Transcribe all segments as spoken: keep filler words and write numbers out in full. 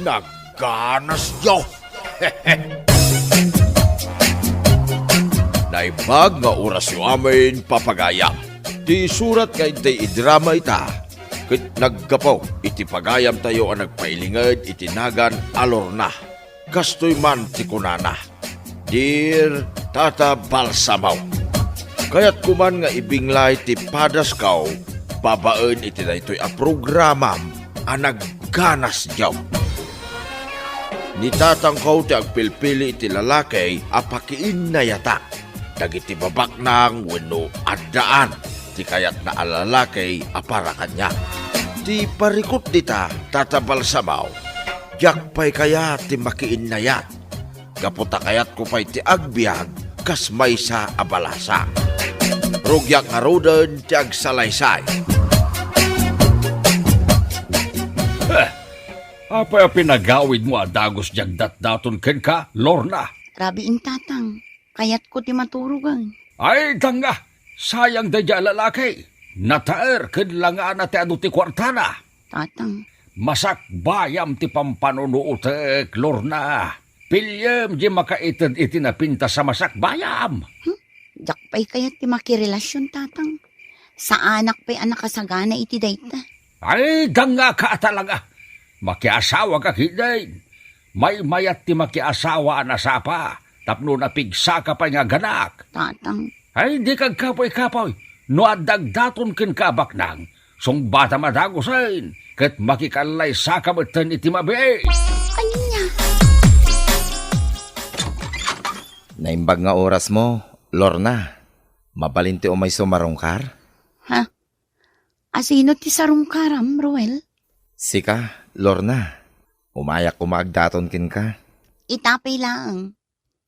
Nagganasyo! Naimbag nga orasyo amin, papagayam. Ti surat nga intay idrama ita, ket naggapu iti pagayamtayo a nagpailinged iti nagan a Lorna. Kastoy man ti kunana, "Dear Tata Balsamo, kayatko man nga ibinglay ti padasko babaen iti daytoy a programam a nagganasyo. Ni tatangko ti agpilpili iti lalaki a pakiinnayatak dagiti babaknang wenno addaan ti kayatna a lalaki a para kaniak. Ti parikut dita, Tata Balsamo, diak pay kayat ti makiinnayat. Gapu ta kayatko pay ti agbiag kas maysa a balasa. Rugiak ngaruden ti agsalaysay." Eh, apay a pinagawidmo a dagus diay agdatdaton kenka, Lorna? Rabiin, Tatang. Kayatko ti maturogen. Ay, danga! Sayang daydiay a lalaki. Nataer ken langana ti adu ti kuartana. Tatang. Masakbayam ti pampanunuotek, Lorna. Piliem diay makaited iti napintas a masakbayam. Hmm? Diak pay kayat ti makirelasion, Tatang. Saanak pay a nakasagana iti dayta. Ay, danga ka talaga. Makiasawa ka ketdin. Maymayat ti makiasawa a nasapa tapno napigsaka pay nga agganak. Tatang. Ay, dika agkapuy-kapuy. No adda agdaton kenka a baknang, sungbatam a dagusen, ket makikallaysaka metten iti mabiit. Ania? Naimbag nga orasmo, Lorna. Mabalin ti umayso marungkar? Ha? Asino ti sarungkaram, Ruel? Sika, Lorna. Umayak koma agdaton kenka. Ita pay laeng.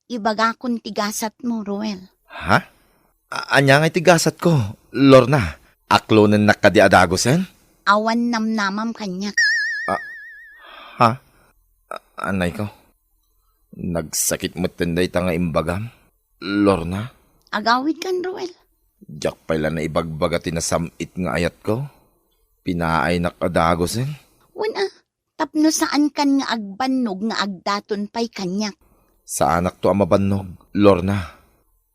Ibagakon ti gasatmo, Ruel. Ha? A-, ania ngay ti gasatko, Lorna? Aklonennak kadi a dagusen? Awan namnamam kaniak. A-, ha? A-, anayko? Nagsakit metten dayta nga imbagam, Lorna. Agawidkan, Ruel. Diak pay la naibagbaga ti nasam-it nga ayatko. Pinaaynak a dagusen. Wen a, tapno saankan nga agbannog nga agdaton pay kaniak. Saanakto a mabannog, Lorna.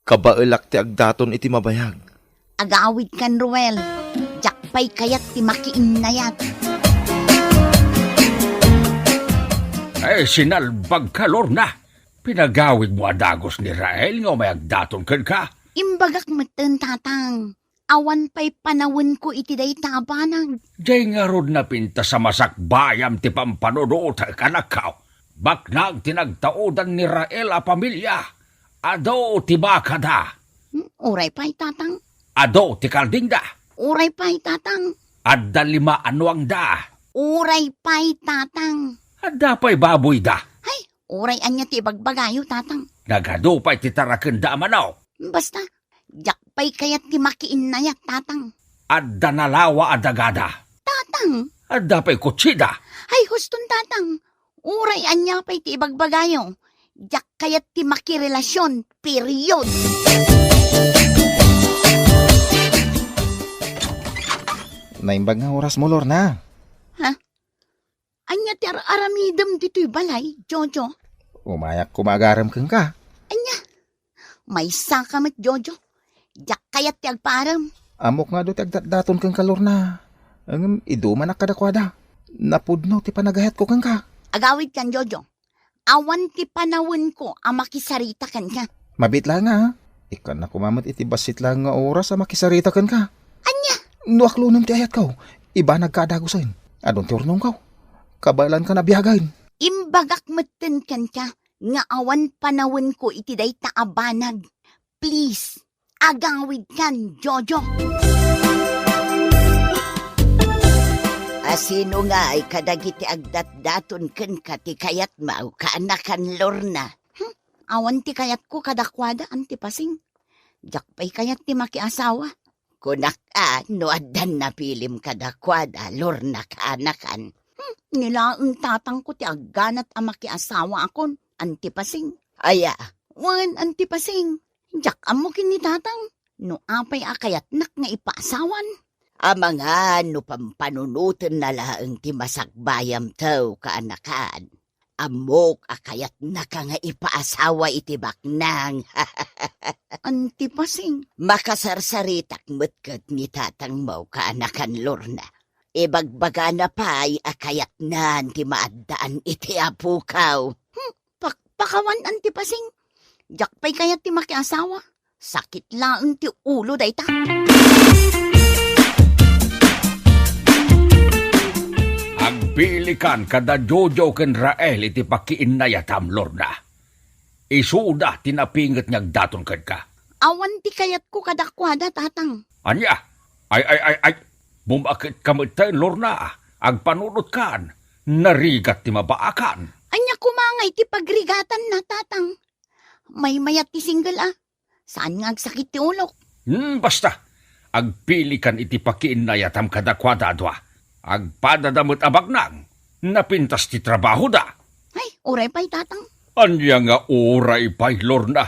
Kabaelak ti agdaton iti mabayag. Agawidkan, Ruel. Diak pay kayat ti makiinnayat. Ay, sinalbagka, Lorna. Pinagawidmo a dagus ni Rael nga umay agdaton kenka? Imbagak metten, Tatang. Awan pay panawenko iti dayta a banag. Diay ngarud napintas a masakbayam ti pampanunotek, anakko. Baknang ti nagtaudan ni Rael a pamilia. Adu ti bakada. Hmm, uray pay, Tatang. Adu ti kaldingda. Uray pay, Tatang. Adda lima a nuangda. Uray pay, Tatang. Adda pay baboyda. Ay, uray ania ti ibagbagayo, Tatang. Nagadu pay ti tarakenda a manok. Basta, diak pay kayat ti makiinnayat, Tatang. Adda nalawa a dagada. Tatang! Adda pay kutsida. Ay, huston, Tatang. Uray ania pay ti ibagbagayo. Diak kayat ti makirelasion. Period. Naimbag nga orasmo, Lorna. Ha? Ania ti ar-aramidem ditoy balay, Jojo? Umayak koma agarem kenka. Ania? Maysaka met, Jojo. Diak kayat ti agpaarem. Ammok nga adu ti agdatdaton kenka, Lorna. Ngem idumanak kadakuada. Napudno ti panagayatko kenka. Agawidkan, Jojo. Awan ti panawenko a makisarita kenka. Mabiit laeng a. Ikkanna koma met iti bassit laeng nga oras a makisarita kenka. Ania? No aklonem ti ayatko, ibanagka a dagusen. Adun ti urnongko. Kabaelanka a biagen. Imbagak metten kenka nga awan panawenko iti dayta a banag. Please, agawidkan, Jojo. Asino ngay kadagiti agdatdaton kenka ti kayatmo, kaanakan, Lorna? Hmm, awan ti kayatko kadakuada, Anti Pasing. Diak pay kayat ti makiasawa. Kunak a, no addan napilim kadakuada, Lorna, kaanakan. Hmm, ni laeng tatangko ti agganat a makiasawaakon, Anti Pasing. Aya? Wen, Anti Pasing. Diak ammo ken ni tatang no apay a kayatnak nga ipaasawan. Amangan no pampanunotenna laeng ti masakbayamto, kaanakan. Ammok a kayatnaka nga ipaasawa iti baknang. Anti pasing. Makasarsaritak met ket ni tatangmo, kaanakan Lorna. Ibagbagana pay a kayatnan ti maaddaan iti apukaw. Hmm, pakpakawan, Anti Pasing. Diak pay kayat ti makiasawa. Sakit laeng ti ulo dayta. Agpilikan kada Jojo ken Rael iti pakiinnayatam, Lorna. Isuda ti napinget nga agdaton kenka. Awan ti kayatko kadakuada, Tatang. Ania? Ay, ay, ay, ay. Bumaket ka met, Lorna. Agpanunotkan. Narigat ti mabaakan. Ania koma ngay ti pagrigatanna, Tatang? Maymayat ti single, a. Saan nga agsakit ti ulok? Hmm, basta. Agpilikan iti pakiinnayatam kadakuada a dua. Agpadada met a baknang. Napintas ti trabahoda. Ay, uray pay, Tatang. Ania nga uray pay, Lorna?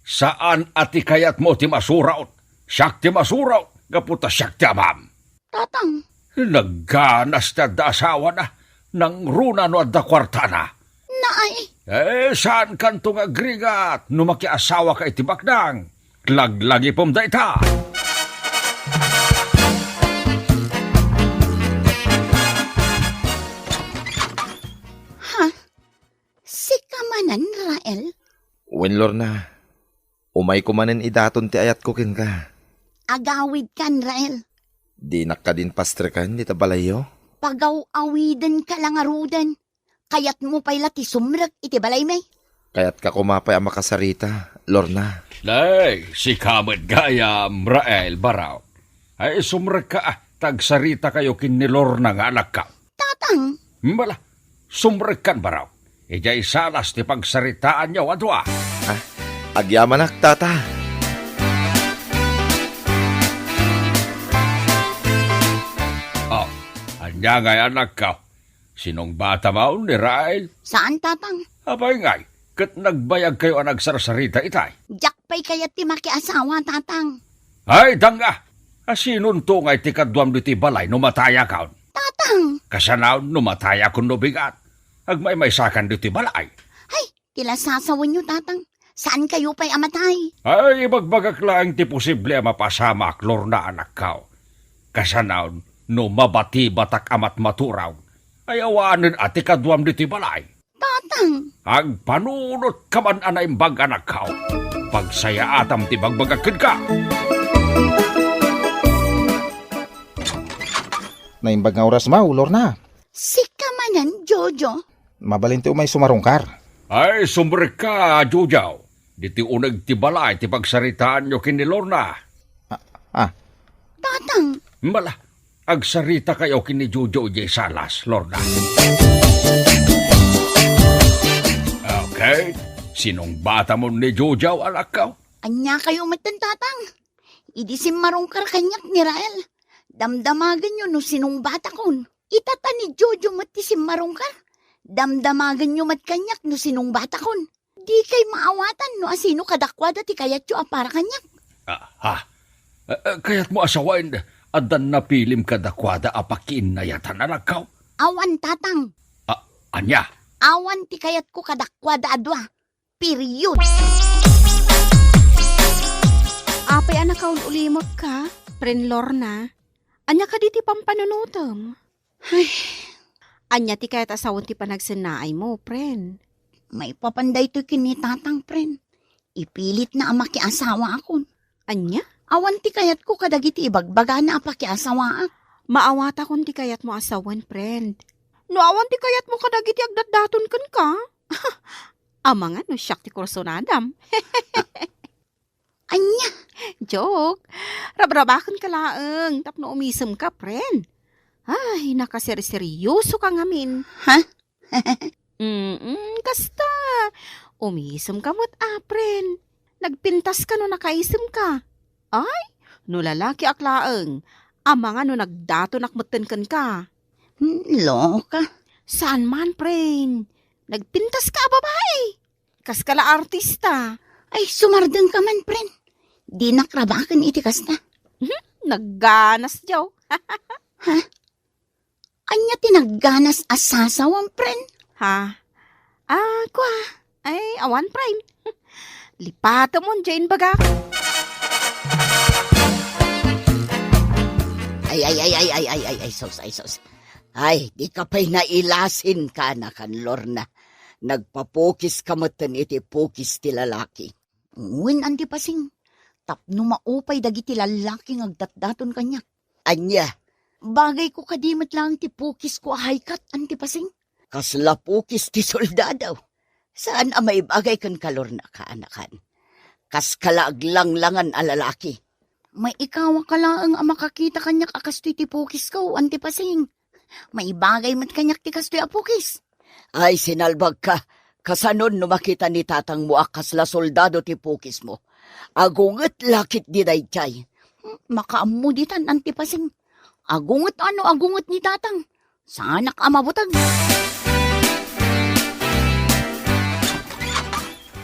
Saan a ti kayatmo ti masuraot. Siak ti masuraot, gapu ta siak ti amam. Tatang. Nagganas ti adda asawana. Nangruna no adda kuartana. Naay. Eh, saankanto nga agrigat no makiasawaka iti baknang. Laglagipem dayta. Ha? Sika manen, Rael? Wen, Lorna. Umayko manen idaton ti ayatko kenka. Agawidkan, Rael. Dinak kadi pastreken dita balayyo? Pagaw-awidenka la ngaruden. Kayatmo pay la ti sumrek iti balaymi? Kayatka koma pay a makasarita, Lorna. Nay, sika met gayam, Rael, baraw. Ay, sumrekka, a, ta agsaritakayo ken ni Lorna nga anakka. Tatang! Bala, sumrekkan, baraw. Idiay salas ti pagsaritaanyo a dua. Ah, agyamanak, Tata. Oh, ania ngay anakka? Sinungbatam ni Rael? Saan, Tatang. Apay ngay, ket nagbayagkayo a nagsarsarita itay? Diak pay kayat ti makiasawa, Tatang. Ay, danga! Asinonto ngay ti kaduam ditoy balay no matayakon? Tatang! Kasanaon no matayakon no bigat? Agmaymaysakan ditoy balay. Ay, ti la sasawenyo, Tatang. Saankayo pay a matay? Ay, ibagbagak laeng ti posible a mapasamak, Lorna, anakko. Kasanaon no mabatibatak a matmaturaw. Ay, awanen a ti kaduam ditoy balay. Tatang! Agpanunot ka man a naimbag, anakko. Pagsayaatam ti ibagbagak kenka. Naimbag nga oras maw, Lorna. Sika manen, Jojo. Mabalin ti umay sumarungkar. Ay, sumrekka, Jojo. Ditoy uneg ti balay ti pagsaritaanyo ken ni Lorna. Ah, ah. Tatang! Bala, agsaritakayo ken ni Jojo idiay salas, Lorna. Okay, sinungbatamon ni Jojo, anakko? Aniakayo metten, Tatang? Idi simmarungkar kaniak ni Rael, damdamagenyo no sinungbatakon. Itata ni Jojo met ti simmarungkar, damdamagenyo met kaniak no sinungbatakon. Dikay maawatan no asino kadakuada ti kayatyo a para kaniak. Ah, ha? Eh, eh, kayatmo a sawen, addan napilim kadakuada a pakiinnayatan, anakko? Awan, Tatang. Ah, ania? Awan ti kayatko kadakuada a dua. Period. Apay a nakaul-ulimekka, Pren Lorna? Ania kadi ti pampanunotem? Ay. Ania ti kayat a sawen ti panagsennaaymo, Pren? Maipapan daytoy ken ni Tatang, Pren. Ipilitna a makiasawaakon. Ania? Awan ti kayatko kadagiti ibagbagana a pakiasawaak. Maawatakon ti kayatmo a sawen, Pren. No awan ti kayatmo kadagiti agdatdaton kenka, amangan no siak ti kursunadam. Ania? Joke. Rabrabakenka laeng tapno umisemka, Pren. Ay, nakaserseryosoka ngamin. Ha? Mm, kasta. Umisemka met, a, Pren. Nagpintaska no nakaisemka. Ay, no lalakiak laeng, amangan no nagdatonak metten kenka. Hmm, loka. Saan man, Pren. Nagpintaska a babai. Kaska la artista. Ay, sumardengka man, Pren. Dinak rabaken iti kasta. Mhm, nagganas, Joe. Ha? Ania ti nagganas a sasawam, friend? Ha? Ah, kua. Ay, awan, friend. Lipatemon diay imbagak. Ay, ay, ay, ay, ay, ay, ay, ay, sus, ay, sus. Ay, di ka pay nailasin, kaanakan, Lorna. Nagpapukis ka metten iti pukis ti lalaki. Wen, Anti Pasing, tapno maupay dagiti lallaki nga agdatdaton kaniak. Ania? Bagayko kadi met laeng ti pukisko a high cut, Anti Pasing? Kasla pukis ti soldado. Saan a maibagay kenka, Lorna, kaanakan. Kaska la aglanglangan a lalaki. Maikawaka laeng a makakita kaniak a kastoy ti pukisko, Anti Pasing. Maibagay met kaniak ti kastoy a pukis. Ay, sinalbagka. Kasanon no makita ni tatangmo a kasla soldado ti pukismo? Agunget la ketdi daydiay. Hmm, makaammo ditan, Anti Pasing. Agunget ano agunget ni tatang. Saanak a mabuteng.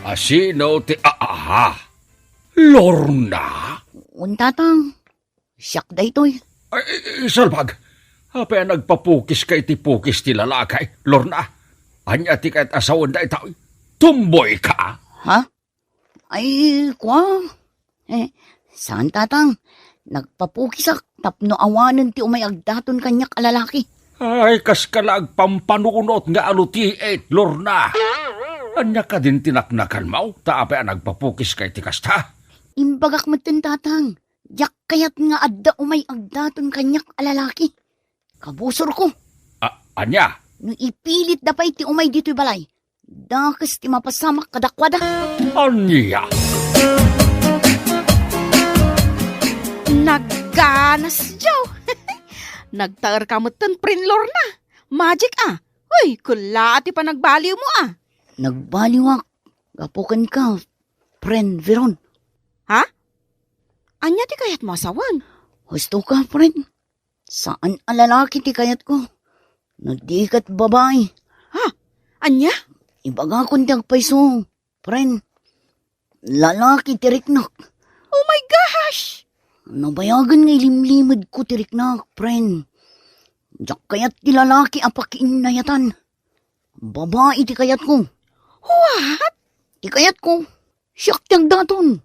Asino ti aaha? Lorna? Un, tatang. Siak daytoy. Ay, i-, i-, salbag. Apay a nagpapukiska iti pukis ti lalaki, Lorna? Ania ti kayat a sawen daytoy? Tumboyka? Ha? Ay, kua? Eh, saan, tatang? Nagpapukisak tapno awanen ti umay agdaton kaniak a lalaki. Ay, kaska la agpampanunot nga alutiit, Lorna. Ania kadin ti naknakanmo? Ta apay a nagpapukiska iti kasta? Imbagak metten, tatang. Diak kayat nga adda umay agdaton kaniak a lalaki. Kabusorko. A-, ania? No ipilitda pay ti umay ditoy balay, dakes ti mapasamak kadakuada. Ania? Nagganas, Joe. Nagtaerka metten, Prin Lorna. Magic, a. Uy, kulla ti panagbaliwmo, a. Nagbaliwak gapu kenka, Pren Veron. Ha? Ania ti kayatmo a sawen? Husto ka, Pren. Saan a lalaki ti kayatko. No di ket babai. Ha? Ania? Ibagakon ti agpayso, Pren. Lalaki ti riknak. Oh my gosh! Nabayagen nga ilimlimedko ti riknak, Pren. Diak kayat ti lalaki a pakiinnayatan. Babai ti kayatko. What? Ti kayatko, siak ti agdaton.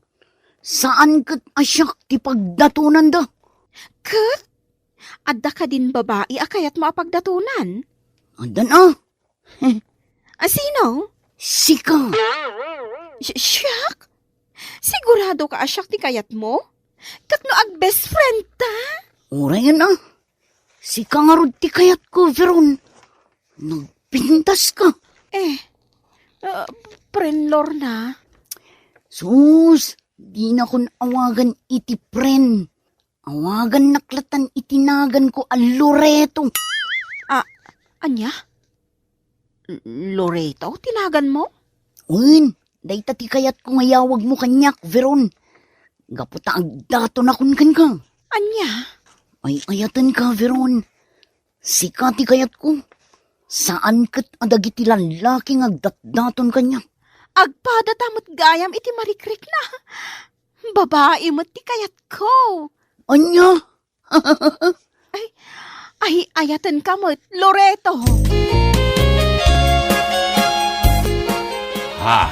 Saan ket a siak ti pagdatonanda. Ket? Adda kadin babai a kayatmo a pagdatonan? Addan a. A sino? Sika. Si-, siak? Sigurado ka a siak ti kayatmo? Ket no ag-best friend ta? Urayan a. Sika ngarud ti kayatko, Veron. Nagpintas ka. Eh, ah, Pren Lorna? Sus, dinakon awagan iti Pren. Awagannak latan iti naganko a Loreto. Ah, ania? L-, Loreto ti naganmo? Wen, dayta ti kayatko nga yawagmo kaniak, Veron. Gapu ta agdatonakon kenka. Ania? Ay-ayatenka, Veron. Sika ti kayatko. Saan ket a dagiti lallaki nga agdatdaton kaniak. Agpadata met gayam iti marikrikna. Babai met ti kayatko. Ania? Ay, ay, ayatenka met, Loreto. Ha?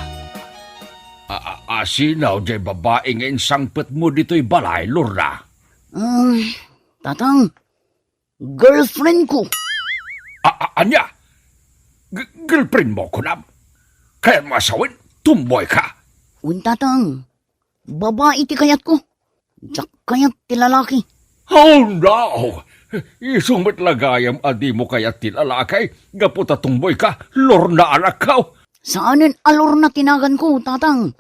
A-, a-, asino diay babai nga insangpetmo ditoy balay, Lorna? Um, Tatang, girlfriend ko. A-, a-, ania? G-, girlfriend mo, kunam? Kayatmo a sawen, tumboy ka? Wen, Tatang. Babai ti kayatko. Diak kayat ti lalaki. Oh, no! Isu met la gayam a dimo kayat ti lalaki, gapu ta tumboy ka, Lorna anakko. Saanen a Lorna ti naganko, Tatang.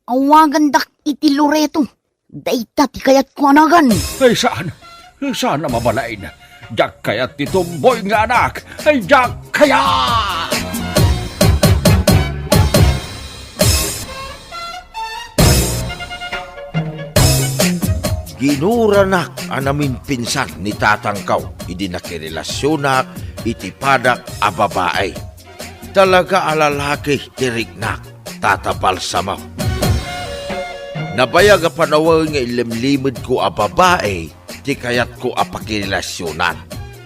Awagandak iti Loreto. Dayta ti kayatko a nagan. Ay, saan? Saan a mabalin? Diak kayat ti tumboy nga anak. Ay, diak kayat! Ginuranak a naminpinsan ni tatangko idi nakirelasionak iti padak a babai. Talaga a lalaki ti riknak, Tata Balsamo. Nabayag a panawen nga ilimlimedko a babai ti kayatko a pakirelasionan.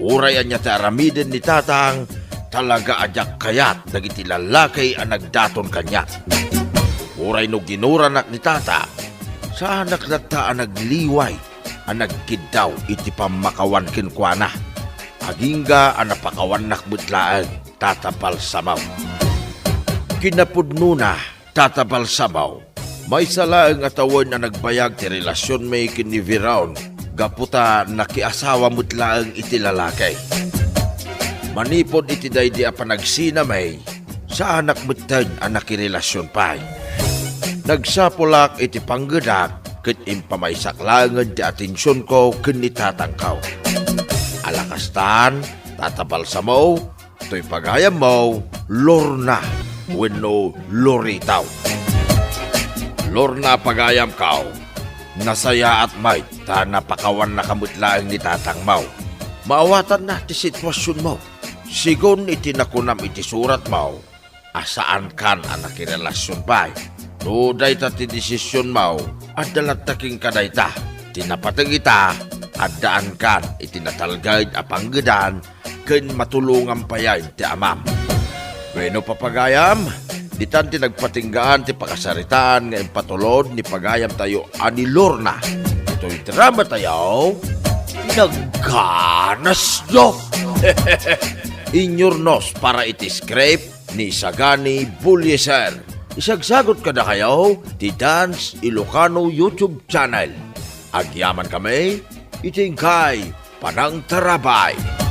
Uray ania ti aramiden ni Tatang, talaga a diak kayat dagiti lallaki a nagdaton kaniak. Uray no ginuranak ni Tatang, saanak latta a nagliway a nagkiddaw iti pammakawan kenkuana. Agingga a napakawannak met laeng, Tata Balsamo. Kinapudnona, Tata Balsamo, maysa laeng a tawen a nagbayag ti relasionmi ken ni Veron gapu ta nakiasawa met laeng iti lalaki. Manipud iti daydi a panagsinami, saanak metten a nakirelasion pay. Nagsapulak iti panggedak ket impamaysak laengen ti atensionko ken ni tatangko. Ala kastan, Tata Balsamo, toy pagayammo, Lorna wenno Lorita. Lorna, pagayamko, nasayaat met ta napakawannaka met laeng ni tatangmo. Maawatanna ti situasionmo. Segun iti nakunam iti suratmo, a saankan a nakirelasion pay. No dayta ti desisionmo, adda latta kenka dayta. Ti napateg ita, addaankan iti natalged a panggedan ken matulongam payen ti amam. Wenno, papagayam, ditan ti nagpatinggaan ti pakasaritaan nga impatulod ni pagayamtayo a ni Lorna. Itoy dramatayo, Nagganasyo! Inyurnos para iti script ni Sagani Bulyeser. Isagsagot kadakayo ti Dance Ilocano YouTube channel. Agyaman kami iti inkay panangtarabay.